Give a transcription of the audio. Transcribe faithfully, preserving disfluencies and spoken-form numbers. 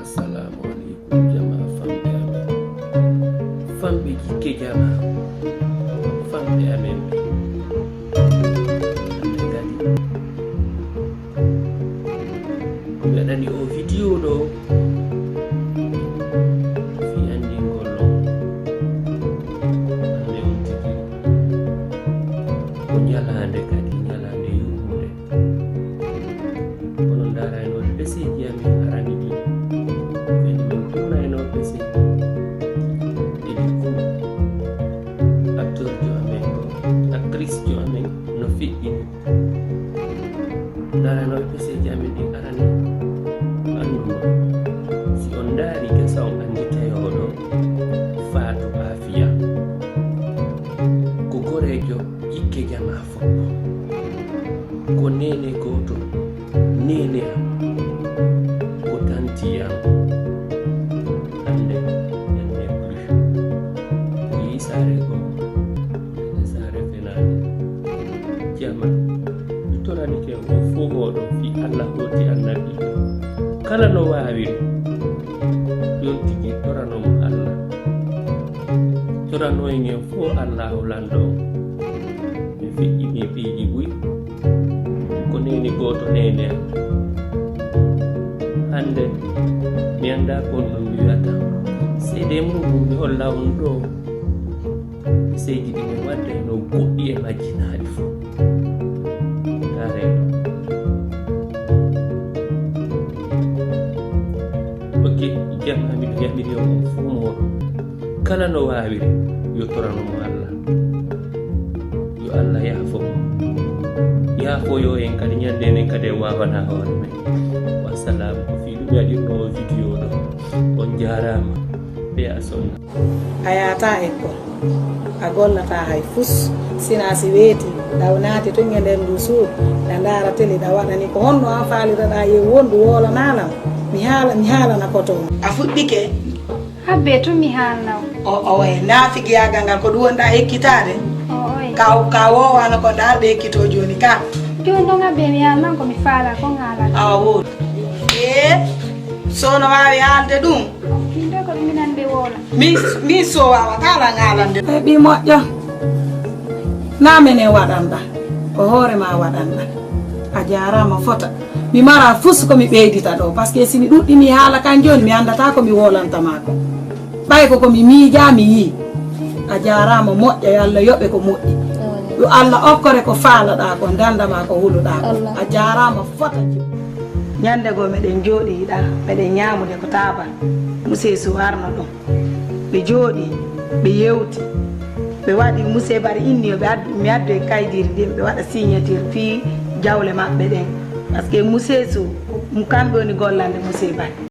Assalamu aleykum, jama famɓe amen. Famɓe jikke jama. Famɓe amen ɓe. Hande kadi. Ko mi waɗani o video ɗo. Fi anndingol on. Hande on tigi. Ko ñalaande kadi, ñalaande yurmunde. Kono ndaaraynoo peseeji amin arani ɗi. Kadi min ɗumnaynoo pese. Ɗiɗi ku acteur jo amen ko, actrice jo amen no feƴƴini. Ndaaraynoo peseeji amin ɗi arani. Annduno, si on ndaari gesa on anndi tawi oɗo Faatu Afiya. Ko goreejo jikke jama fof. Ko neene gooto, neene am, ko tanti am. Hannde, elle n'est plus. O yehi saare goo, e saare fenaande. Jama, mi toranike on fof mooɗon fii Alla hooti Annabi. Kala no waawiri, ɗon tigi torano mo Alla. Torano en en fof Allaahu lanɗo on. Mi feƴƴinii piiji buy. Ko neene gooto neene am. Hannde, mi anndaa ko on ɗum wi'ata. Seede muuɗum mi holla on ɗo. Seydi ɗi mi wadda no goɗɗi e majji naali fof. Ndaaree ɗo. Ok, jam amin yamiri on fof mooɗon. Kala no waawiri, yo torano mo Alla. Yo Alla yaafo mo. Yaafoyo en kadi ñande enen kadi en waawana hoore men. Wassalam, ko fii ɗum yaɗirno o video ɗo. On jaaraama. Ɓe a sonna. A yaata école. A gollata hay fus. Sina si weeti, ɗa naati tun e nder ndu suudu, ɗa ndaara télé, ɗa waɗani ko honno an faaliraɗa ye wondu woolanaa lan? Mi haala, mi haalana koto. A fuɗɗike? Habbe tun mi haalna o. O, o, e naafigiyaagal ngal ko ɗum wonɗa ekkitaade? O, oye. Ka, ka woowaano ko ndaarɗe ekkitoo jooni ka? Jooni ɗon habbe mi haalnan ko mi faala ko ŋaala. Awa wooɗi. Ee, so no waawi haalde ɗum? Min ɗo ko ɗum minan ɓe woola. Min, min so waawata lan haalande. E ɓii moƴƴo. Na menen waɗanɗa. Ko hoore ma waɗanɗa. A jaaraama fota. Mi mara fus ko mi ɓeydita ɗo. Parce que si mi ɗuɗɗini haala kan jooni, mi anndata ko mi woolanta ma ko. Ɓay ko ko mi miija, mi yii. A jaaraama moƴƴa, yo Alla yoɓe ko moƴƴi. Yo Alla okkore ko faalaɗa ko, ndandama ko huluɗa ko. A jaaraama fota. Ñande goo meɗen jooɗi ɗa, meɗen ñaamude ko taabal. Musee Sow arno ɗon. Ɓe jooɗi, ɓe yewti. Ɓe waɗi Musee Bari inni yo ɓe addu, mi addu e kaydiiri ndin, ɓe waɗa signature fii jawle maɓɓe ɗen. Parce que Musee Sow, ɗum kamɓe woni gollande Musee Bari.